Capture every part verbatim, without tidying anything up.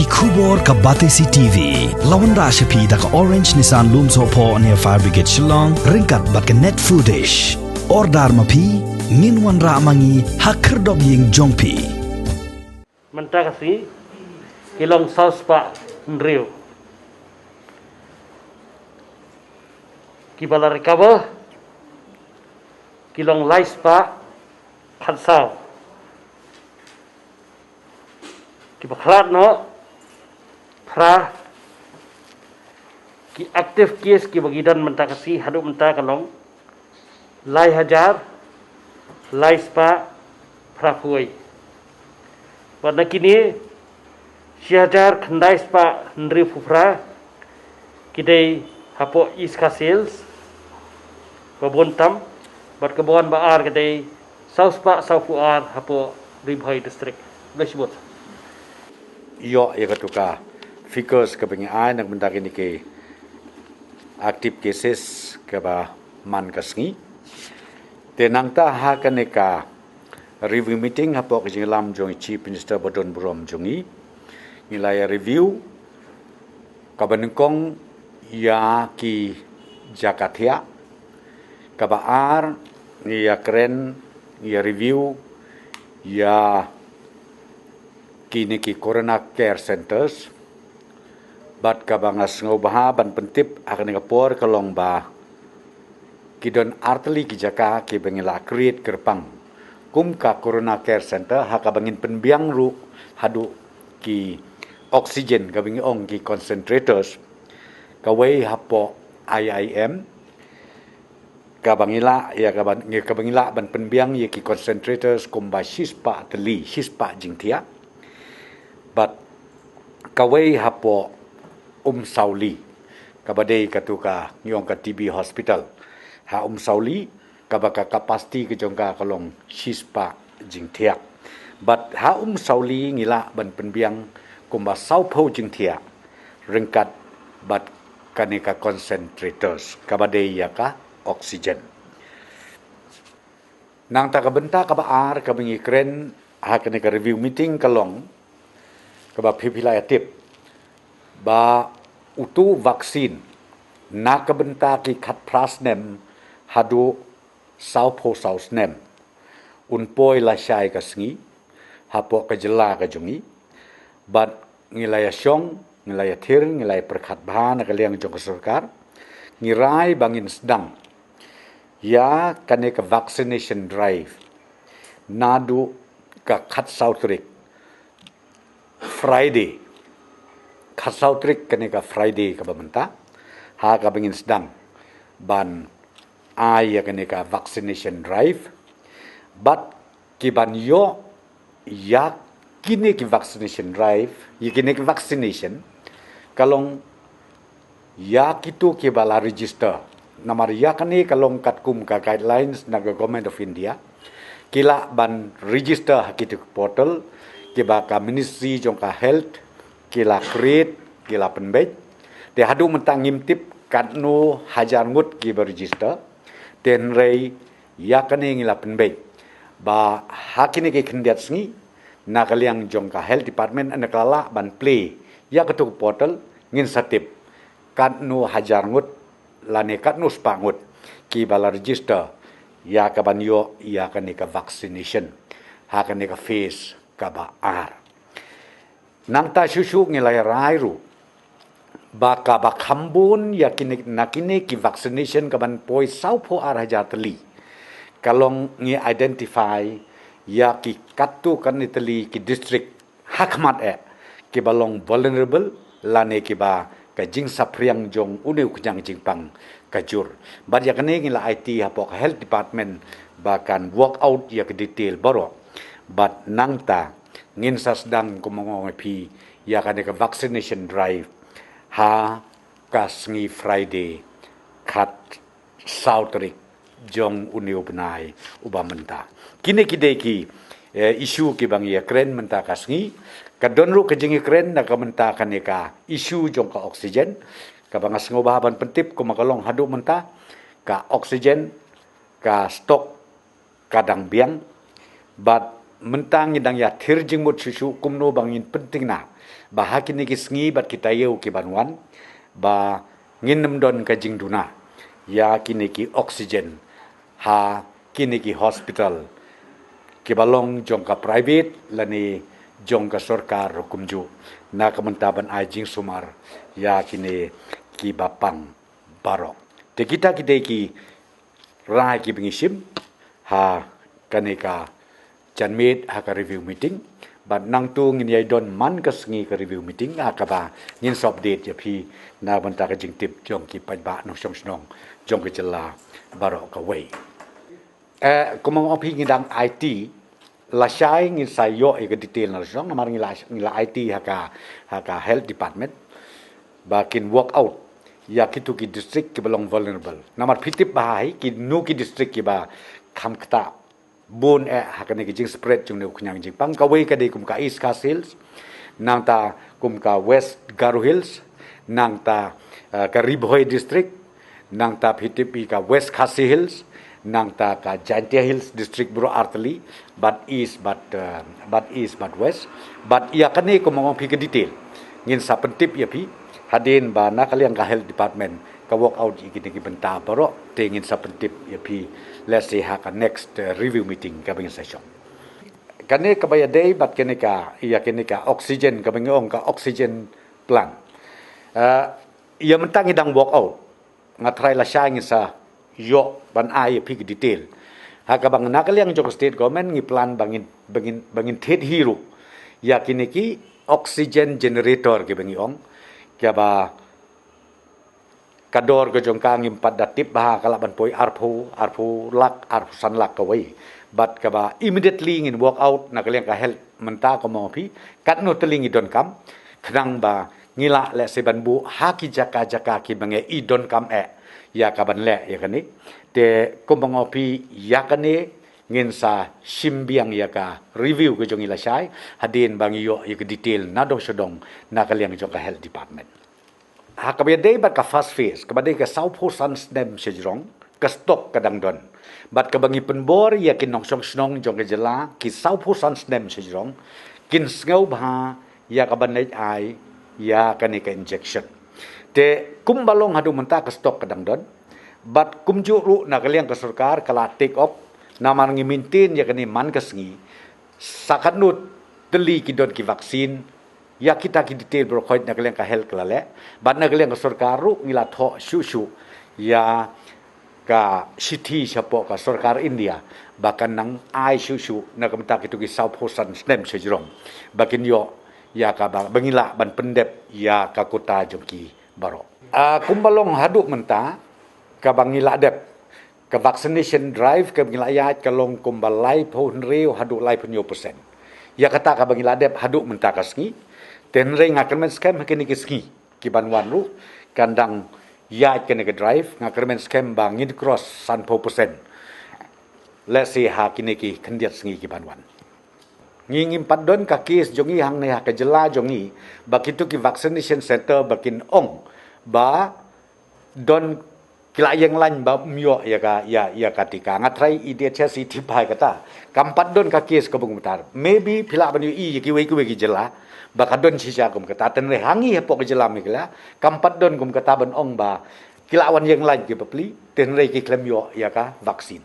Khubor ka Batesi T V la wanrah sha phi da ka Orange Nissan Lumsohphoh near Fire Brigade Shillong ryngkat bad ka Net Foodish. Order ma phi, ngin wanrah ma ngi ha khyrdop ïing jong phi. Mynta ka sngi ki long saw spah hynriew kiba la recover, ki long lai spah khatsaw kiba khlad noh, phra ki active case kiba ki don mynta ka sngi haduh mynta ka long lai hajar lai spah phra phew. Bad na kine shi hajar khyndai spah hynriewphew phra ki dei hapoh East Khasi Hills ba bun tam, bad kaba wan ba ar ka dei saw spah sawphew ar hapoh Ri Bhoi District. Khublei shibun. Ïoh ïa katu ka figures kaba ngi ai na ka bynta kine ki active cases kaba man ka sngi. Te nangta ha kane ka review meeting hapoh ka jingïalam jong i Chief Minister ba don burom jong ngi, ngi la ïa review kaba nyngkong ïa ki jaka thiah, kaba ar ngi ïa kren, ngi ïa review ïa kine ki Corona Care Centres. Bad kaba nga sngewbha ban pyntip ha kane ka por ka long ba ki don artylli ki jaka kiba ngi la create kyrpang kum ka Corona Care Center, ha kaba ngin pynbiang ruh haduh ki oxygen kaba ngi ong ki concentrators, kawei hapoh I I M, kaba ngi lah ïa kaba ngi, kaba ngi lah ban pynbiang ïa ki concentrators kumba shispah tylli, shispah jingthiah. Bad kawei hapoh Umsawli, kaba dei katu ka ngi ong ka T B hospital ha Umsawli, kaba ka capacity ka jong ka ka long shispah jingthiah. Bad ha Umsawli ngi lah ban pynbiang kumba sawphew jingthiah ryngkat bad kane ka concentrators kaba dei ïa ka oxygen. Nangta ka bynta kaba ar kaba ngi kren ha kane ka review meeting ka long kaba phi phi la ïa tip ba utu vaccine na ka bynta ki khatphra snem haduh sawphew saw snem un poi lashai ka sngi hapoh ka jylla ka jong ngi. Bad ngi la ïa shong, ngi la ïa thir, ngi la ïa pyrkhat bha na ka liang jong ka sorkar, ngi rai ba ngin sdang ïa kane ka vaccination drive naduh ka khatsaw tarik Friday, khatsaw tarik kane ka Friday kaba mynta, ha kaba ngin sdang ban ai ïa kane ka vaccination drive. Bad ki ban ïoh ïa kine ki vaccination drive, ïa kine ki vaccination ka long ïa kitu kiba la register. Namar ïa kane ka long katkum ka guidelines na ka Government of India, ki lah ban register ha kitu ki portal kiba ka Ministry jong ka Health ki la create, ki la pynbeit. Te haduh mynta ngim tip katno hajar ngut kiba register. Te hynrei ïa kane ngi la pynbeit ba ha kine ki khyndiat sngi na ka liang jong ka Health Department, ynda ka la lah ban plie ïa katu ka portal, ngin sa tip katno hajar ngut lane katno spah ngut kiba la register ïa ka ban ïoh ïa kane ka vaccination ha kane ka phase kaba ar. Nangta shuh shuh ngi la ïa rai ruh ba kaba kham bun ïa kine, na kine ki vaccination ka ban poi sawphew ar hajar tylli, ka long ngi identify ïa ki katto katne tylli ki district ha khmat eh kiba long vulnerable lane kiba ka jingsaphriang jong une u khñiang jingpang ka jur. Bad ïa kane ngi la aiti hapoh ka Health Department ba kan work out ïa ka detail baroh. Bad nangta ngin sa sdang, kum nga ong ïa phi, ïa kane ka vaccination drive ha ka sngi Friday khatsaw tarik jong une u bnai uba mynta. Kine ki dei ki, eh, issue kiba ngi ïa kren mynta ka sngi. Ka don ruh ka jingïakren na ka bynta kane ka issue jong ka oxygen kaba nga sngewbha ban pyntip kumba ka long haduh mynta, ka oxygen ka stock ka dang biang. Bad Mynta ngi dang ïa thir jingmut shuh shuh kumno ba ngin pynthikna ba ha kine ki sngi bad ki taïew ki ban wan ba ngin nym don ka jingduna ïa kine ki oxygen ha kine ki hospital ki ba long jong ka private lane jong ka sorkar ruh kumjuh na ka bynta ban ai jingsumar ïa kine ki ba pang baroh. Te kita ki dei ki rai ki ba ngi shim ha kane ka janmiet ha ka review meeting. Bad nangta ngin ïai don man ka sngi ka review meeting ha kaba ngin sa update ïa phi na bynta ka jingtip jong ki paidbah nongshong shnong jong ka jylla baroh kawei. Eh, kumba nga ong phi ngi dang aiti, lashai ngin sa ïoh ïa ka detail na la shnong, namar ngi la, ngi la aiti ha ka, ha ka health department ba kin work out ïa kitu ki district ki ba long vulnerable. Namar phi tip bha hi kino ki district ki ba kham ktah bun eh ha kane ka jingspread jong une u khñiang jingpang. Kawei ka dei kum ka East Khasi Hills, nangta kum ka West Garo Hills, nangta, eh, ka Ri Bhoi district, nangta phi tip ïa ka West Khasi Hills, nangta ka Jaintia Hills district baroh artylli, bad East bad, eh, bad East bad West, bad ïa kane kumba nga ong phi ka detail ngin sa pyntip ïa phi hadien ba na ka liang ka health department ka work out ïa kine ki bynta baroh, te ngin sa pyntip ïa phi, let's say, ha ka next, eh, review meeting kaba ngin sa shong. Kane kaba ïadei bad kane ka, ïa kane ka oxygen kaba ngi ong ka oxygen plant. Eh, ïa mynta ngi dang work out. Nga tharai lashai ngin sa ïoh ban ai ïa phi ki detail. Ha kaba na ka liang jong ka state government ngi plan ba ngin, ba ngin, ba ngin thied hi ruh ïa kine ki oxygen generator kiba ngi ong. Kaba ka dor ka jong ka ngim pat da tip bha ka lah ban poi arphew, arphew lak, arphew san lak kawei. Bad kaba immediately ngin work out na ka liang ka health mynta kumba nga ong phi, katno tylli ngi donkam, khnang ba ngi lah lehse ban buh ha ki jaka jaka kiba ngi i donkam eh ïa ka ban leh ïa kane. Te kumba nga ong phi ïa kane ngin sa shim biang ïa ka review ka jong ngi lashai hadien ba ngi ïoh ïa ka detail na dong sha dong na ka liang jong ka health department. Ha kaba ïadei bad ka first phase, kaba dei ka sawphew san snem shajrong, ka stock ka dang don. Bad kaba ngi pynbor ïa ki nongshong shnong jong ka jylla, ki sawphew san snem shajrong, kin sngewbha ïa ka ban leit ai ïa kane ka injection. Te kumba long haduh mynta ka stock ka dang don. Bad kumjuh ruh na ka liang ka sorkar ka la take up, namar ngi maintain ïa kane man ka sngi. Sa katno tylli ki don ki vaccine, ïa kita ki detail baroh khoit na ka liang ka health ka la leh. Bad na ka liang ka sorkar ruh ngi la thoh shuh shuh ïa ka shithi shapoh ka sorkar India ba kan nang ai shuh shuh na ka bynta kitu ki sawphew san snem shajrong ba kin ïoh ïa ka ba, ba ngi lah ban pyndep ïa ka quota jong ki baroh. Ah, kumba long haduh mynta kaba ngi la dep, ka vaccination drive kaba ngi la ïaid ka long kumba laiphew hynriew haduh laiphew hynñiew percent. Ïa kata kaba ngi la dep haduh mynta ka sngi. Te hynrei nga kyrmen skhem ha kine ki sngi ki ban wan ruh kan dang ïaid kane ka drive, nga kyrmen skhem ba ngin cross sanphew percent. Let's say ha kine ki khyndiat sngi ki ban wan. Ngi ngim pat don ka case jong ngi hangne ha ka jylla jong ngi ba kitu ki vaccination center ba kin ong ba don ki la ïeng line ba ym ïoh ïa ka, ïa, ïa ka tika. Nga tharai i D H S i tip bha ïa kata. Kam pat don ka case kaba kumta. Maybe phi lah ban ïohi ïa kiwei kiwei ki jylla ba ka don shisha kum kata. Te hynrei ha ngi hapoh ka jylla Meghalaya kam pat don kum kata ban ong ba ki la wan ïeng line ki bapli. Te hynrei ki khlem ïoh ïa ka vaccine.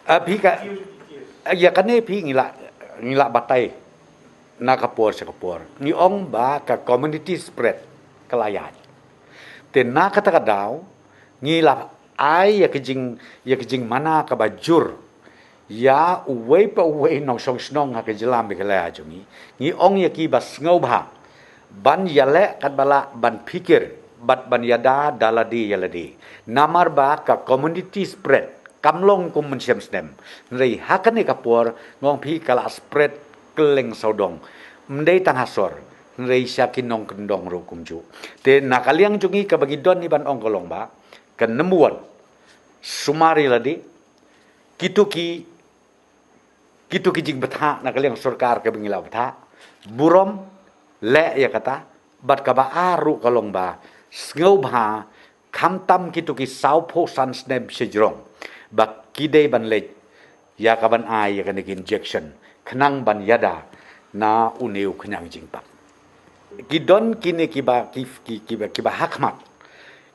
Ah, phi ka, ah, ïa kane phi ngi la, ngi la batai na ka por sha ka por. Ngi ong ba ka community spread ka la ïaid. Te na kata ka daw ngi la ai ïa ka jing, ïa ka jingmana kaba jur ïa uwei pa uwei nongshong shnong ha ka jylla Meghalaya jong ngi. Ngi ong ïa ki ba sngewbha ban ïaleh katba lah ban phikir bad ban ïada da lade ïa lade. Namar ba ka community spread kam long kum mynshem snem. Hynrei ha kane ka por nga ong phi ka la spread kylleng sawdong. Ym dei tang ha sor, hynrei sha ki nongkyndong ruh kumjuh. Te na ka liang jong ngi kaba ngi don hi ban ong ka long ba ka number one, sumar ïa lade, kitu ki, kitu ki jingbthah na ka liang sorkar kaba ngi la bthah, burom leh ïa kata. Bad kaba ar ruh ka long ba sngewbha khamtam kitu ki sawphew san snem shajrong ba ki dei ban leit ïa ka ban ai ïa kane ka injection khnang ban ïada na une u khñiang jingpang. Ki don kine kiba ki, ki, kiba, kiba hakhmat.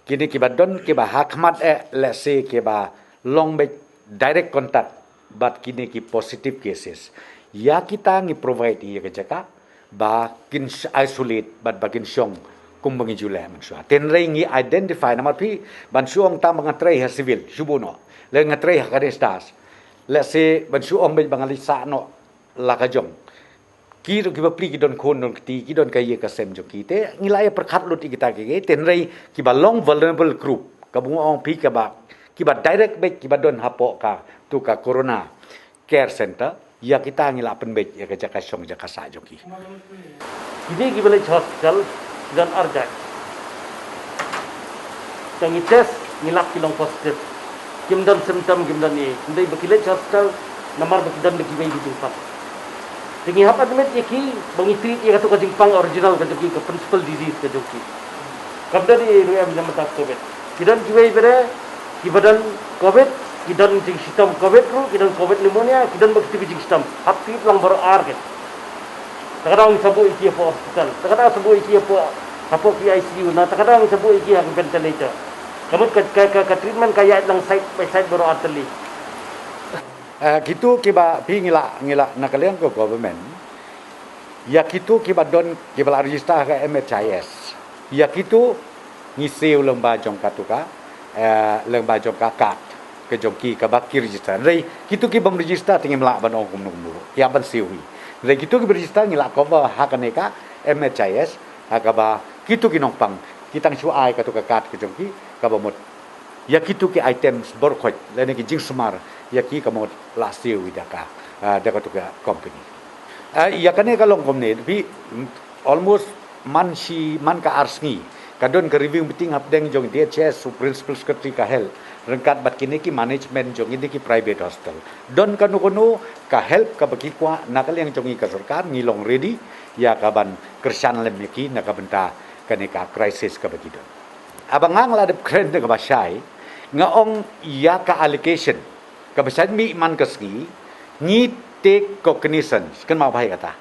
Kine kiba don kiba hakhmat eh, let's say, kiba long beit direct contact bad kine ki positive cases. Ïa kita ngi provide ïa ka jaka ba kin isolate bad ba kin shong kumba ngi ju leh mynshuwa. Hynrei ngi identify, namar phi, ban shu ong tang ba nga trei ha civil, shu buh noh. Lane nga trei ha kane stad. Let's say, ban shu ong beit ba nga leit sah noh la ka jong. Ki ruh kiba pli ki don khun don kti, ki don ka ïing ka sem jong ki. Te ngi la ïa pyrkhat lut ïa kita kiei kiei. Hynrei kiba long vulnerable group, kaba nga ong phi, kaba, kiba direct beit kiba don hapoh katu ka Corona Care Center, ïa kita ngi la pynbeit ïa ka jaka shong jaka sah jong ki. Kine kiba leit sha hospital ki don ar jait. Tang ngi test, ngi lap ki long positive. Kim don symptom, kim don ei. Hynrei ba ki leit sha hospital namar ba ki don da kiwei ki jingpang. Te ngi hap admit ïa ki, ba ngi treat ïa katu ka jingpang original ka jong ki, ka principal disease ka jong ki. Kam don ei ruh em na ka bynta Covid. Ki don kiwei pat de kiba don Covid, ki don jingshitom Covid ruh, ki don Covid pneumonia, ki don bad kitu ki jingshitom. Hap treat lang baroh ar ki. Te kata ngi sa buh ïa ki hapoh hospital. Te kata sa buh ïa ki hapoh, hapoh ki I C U, na te kata ngi sa buh ïa ki ha ventilator. Ka mut ka, ka, ka, ka treatment ka ïaid lang side by side baroh ar tylli. Eh, kitu kiba phi, ngi la, ngi la na ka liang ka government, ïa kitu kiba don, kiba la register ha ka M H I S, ïa kitu ngi siew lyngba jong katu ka, eh, lyngba jong ka card ka jong ki kaba ki register. Hynrei kitu ki bym register te ngim lah ban ong kumno kumno ruh, ki hap ban siew hi. Hynrei kitu kiba register ngi la cover ha kane ka M H I S, ha kaba kitu ki nongpang ki tang shu ai katu ka card ka jong ki, kaba mut ïa kitu ki items baroh khoit lane ki jingsumar ïa ki, ka mut la siew hi da ka, ah, da katu ka company. Ah, ïa kane ka long kumne, phi, almost man shi, man ka ar sngi ka don ka review meeting hapdeng jong D H S, u principal secretary ka health, ryngkat bad kine ki management jong kine ki private hospital. Don kano kano ka help kaba ki kwah na ka liang jong ngi ka sorkar, ngi long ready ïa ka ban kyrshan lem ïa ki na ka bynta kane ka crisis kaba ki don. Haba nga, nga la dep kren da kaba shai, nga ong ïa ka allegation kaba shait mih man ka sngi, ngi take cognizance, kynmaw bha ïa kata.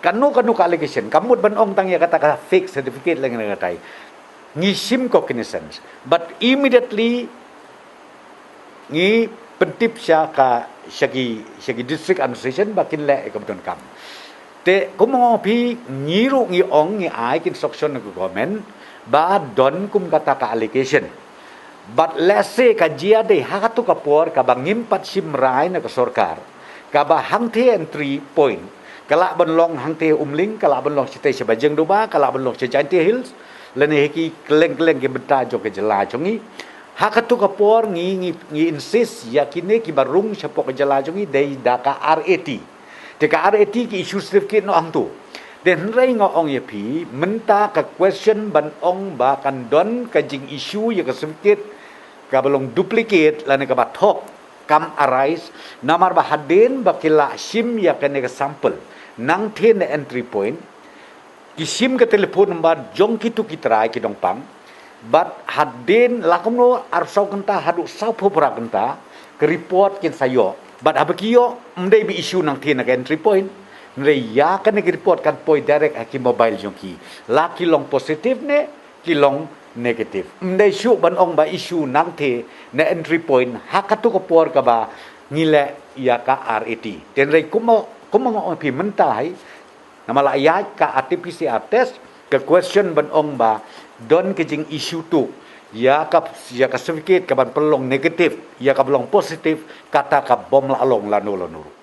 Kano kano ka allegation, kam mut ban ong tang ïa kata ka fake certificate lane katai. Ngi shim cognizance, but immediately ngi pyntip sha ka, sha ki, sha ki district administration ba kin leh ïa kaba donkam. Te kumba nga ong ïa phi, ngi ruh ngi ong, ngi ai ki instruction na ka government ba don kum kata ka allegation. But let's say ka jia dei ha katu ka por kaba ngim pat shim rai na ka sorkar, kaba hangtei entry point ka lah ban long hangtei Umling, ka lah ban long shatei sha Bajengduba, ka lah ban long sha Jaintia Hills, lane ha ki kylleng kylleng ki bynta jong ka jylla jong ngi. Ha katu ka por ngi, ngi, ngi insist ïa kine kiba rung shapoh ka jylla jong ngi dei da ka R A T. Te ka R A T ki issue certificate noh hangtu. Te hynrei nga ong ïa phi, mynta ka question ban ong ba kan don ka jing issue ïa ka certificate kaba long duplicate lane kaba thok, kam arise, namar ba hadien ba ki la shim ïa kane ka sample nangtei na entry point, ki shim ka telephone number jong kitu ki trai ki nongpang, bad hadien la kumno arphew saw kynta haduh sawphew phra kynta ka report kin sa ïoh. Bad haba ki ïoh, ym dei ba issue nangtei na ka entry point, hynrei ïa kane ka report kan poi direct ha ki mobile jong ki, la ki long positive ne ki long negative. Ym dei shuh ban ong ba issue nangtei na entry point ha katu ka por kaba ngi leh ïa ka R A T. Te hynrei kumba, kumba nga ong ïa phi mynta hi, namar la ïaid ka R T P C R test, ka question ban ong ba don ka jing issue tu ïa ka, ïa ka certificate kaban pynlong negative, ïa kaba long positive, kata ka bym lah long lano lano ruh.